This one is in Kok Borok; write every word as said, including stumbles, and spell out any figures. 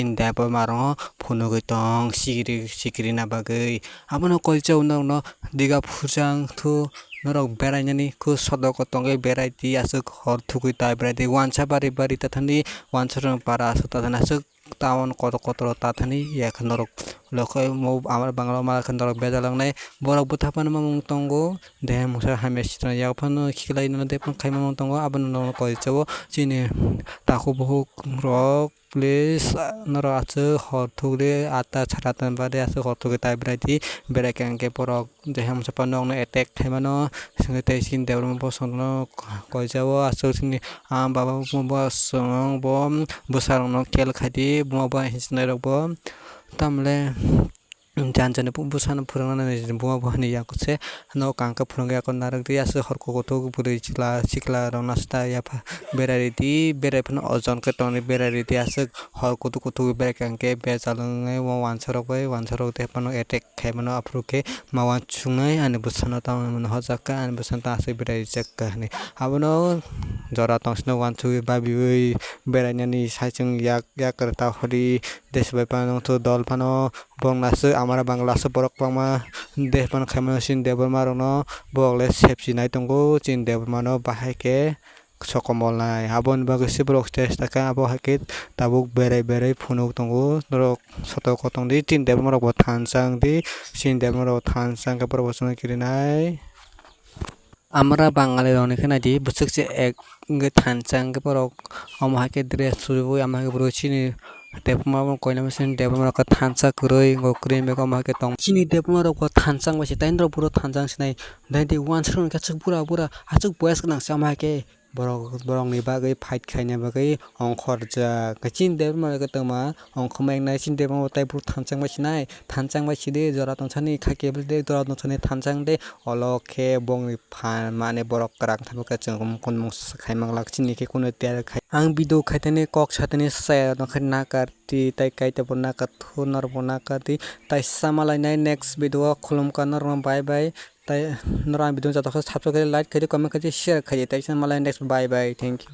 Chini Debbarma rokno phunugwi tong sikiri sikiri na bagwi. Abono koichao norokno diga phurjang thu norok berainani khu sodoko tongwi berai di aswk hor thugwi tai berai di wansa bari bari tathani wansa rok para aswk tathani aswk town kotor kotor tathani yakhe norok lokhe mo amar bangla ma khe norok bejal wngnai borok bwtha phano mamung tongo de mungsa hamya sitra yak phano khiklai no de phano khai mamung tongo abono norok koichao chini takhuk bukhuk rok. Please, ah, norok aswk hor thugwi atta sara tan bade aswk hor thugwi tai berai di. Berai khe hwnkhe borok je hamsa phano nokno attack khai mano. Hwnkhe tei chini Debbarma bosongno koijao aswk chini ah baba bo bosong bo bwsarokno kel khai di. Buma bo hinwi sinai rok bo tamle. Jani jani bwsano phwrwngna nai buma bo hinwi yakose no kang khe phwrwngwi yakho narwk di aswk horkuk kuthuk bwrwi chwla sikla rokno aswk ta yapha berai ridi berai phano ojon khe tongwi berai ridi aswk hor kuthuk kuthuk berai kha hwnkhe bejal wngwi o wansa rok bai wansa rok tei phano attack khai mano aphuru khe ma uansuknai ani bwsano tamo hwnwi hojak kha ani bwsano ta aswk berai rijak kha hinwi abono jora tong sino uansugwi babiui berainani saichung yak yak kwrwk ta hori. Desh bai phano wngthok dol phano borok no aswk amara bangla aswk borok kwbangma desh phano khaimano chini Debbarma rokno borok le sepsi nai tongo chini Debbarma no bahai khe sokomol nai aboni bagwi se borok chesta khe abo hai khe tabuk berai berai phunuk tongo norok sotoko tong di chini Debbarma rok bo thansa wng di chini Debbarma rok thansa wng khe borok bo chwngno kirinai. Amra Bangali rokni khe naidi, bwswk se ek wngwi thansa hwnkhe borok omo hai khe dress churiui, omo hai khe borok chini Debbarma bo koinai machine, Debbarma rok khe thansa kwrwi, wngkha kwrwi wngwi omo hai khe tong. Chini Debbarma rok bo thansa wngwi se, tai norok buro thansa wngsinai, naidi uansukmani khe aswk bura bura, aswk boyes gwnang se omo hai khe borok, borokni bagwi fight khaina bagwi ongkhorjak. Chini Debbarma rok khe twma ongkhorma wngnai, chini Debbarma bo tai buro thansa wngwi sinai, thansa wngwi sidi, jora tongthani kha kebel de, jora tongthani thansa wng de. Olo khe bongni phan mane borok kwrak thangwi khe chwng kunmung khaimang lak chini khe kunu tiyar khai. Ang video khaitani kok satani saya no khe nakar ti tai kaita bo nakar thu norok bo nakar di tai sama lainai next video o khulum ka norok no bye bye tai norok ang video joto khe subscribe khai like khai di comment khai di share khai di tai sama lai next bye bye thank you.